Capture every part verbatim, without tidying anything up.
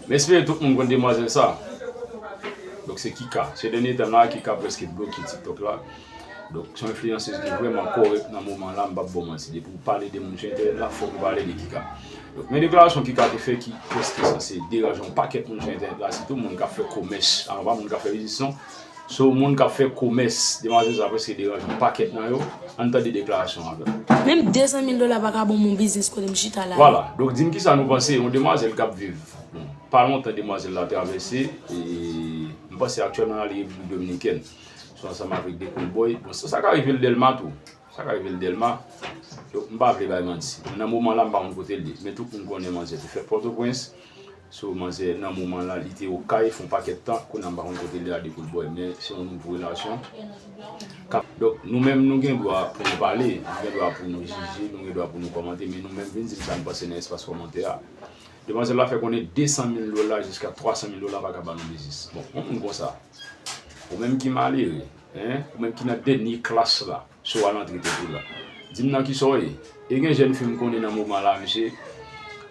M espere tout moun konn demwazèl sa. Donk se Kika. Se dènye tan la, Kika prèske bloke TikTok la. Donk se yon enfliyansez ki vrèman kòrèk nan moman la, m p ap ba w manti. Depi w pale de moun sou entènèt la, fòk ou pale de Kika. Donk men deklarasyon Kika te fè ki prèske sanse deranje yon pakèt moun sou entènèt la, sitou moun k ap fè komès. Alò pa moun k ap fè biznis non. So moun k ap fè komès, demwazèl sa prèske deranje yon pakèt nan yo. Ann tande deklarasyon an avè m. Menm de san mil dola pa ka ban m yon biznis kote m chita la. Vwala. Donk di m kisa nou panse yon demwazèl k ap viv. Bon, pa lontan demwazèl la travèse, e m panse aktyèlman l ale Repiblik Dominikèn. So ansanm avèk de koulbòy. Bon, sa, sa ka rive l Dèlma tou. Sa ka rive l Dèlma. Donk m pa vle bay manti. Nan moman la, m pa konn kote l ye. Men tout moun konnen manzè te fèt Pòtoprens. So manzè nan moman la, li te Okay, fè yon pakèt tan, kounye a m pa konn kote l ye a de koulbòy, men se yon nouvo relasyon. Ka-, donk, nou menm, nou gen dwa pou nou pale, nou gen dwa pou nou jije, nou gen dwa pou nou kòmante, men nou menm vin di m sa n panse nan espas kòmantè a. Demwazèl la fè konnen de san mil dola jiska twa san mil dola pa ka ba nou biznis. Bon, yon moun konsa, ou menm ki malere, en, ou menm ki nan dènye klas la, si w al antre tèt ou la. Di m nan kisa w ye. E gen jèn fi m konnen nan moman la, mesye,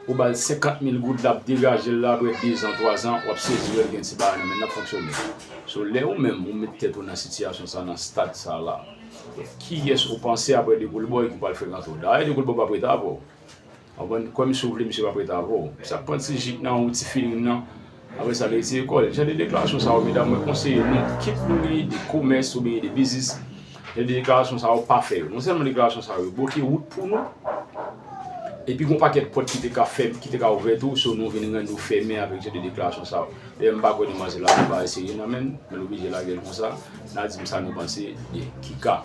ou ba l senkant mil goud, l ap degaje l la, apre dezan, twazan, w ap sezi wè l gen ti bagay nan men l, l ap fonksyone. So, lè ou menm, ou met tèt ou nan sitiyasyon sa, nan stad sa la, kiyès ou panse apre de koulbòy ki pral frekante w? Dayè, de koulbòy p ap rete avè w. Ou konprann? Kwè m si w vle, misye p ap rete avè w. Misye ap pran ti jik nan ou, ti feeling nan. Apre sa, l retire kò l. Jan de deklarasyon sa yo, medam, mwen konseye nou, kit nou gen ide komès oubyen ide biznis, jan de deklarasyon sa yo, pa fè yo. Non sèlman deklarasyon sa yo, yo bloke wout pou nou, epi gon pakèt pòt ki te ka fè, ki te ka ouvè tou, so nou vin rann nou fèmen avèk jan de deklarasyon sa yo. Dayè, m pa kwè demwazèl la, li pa eseye nan men l, men l oblije lage l konsa. N a di m sa nou panse de Kika.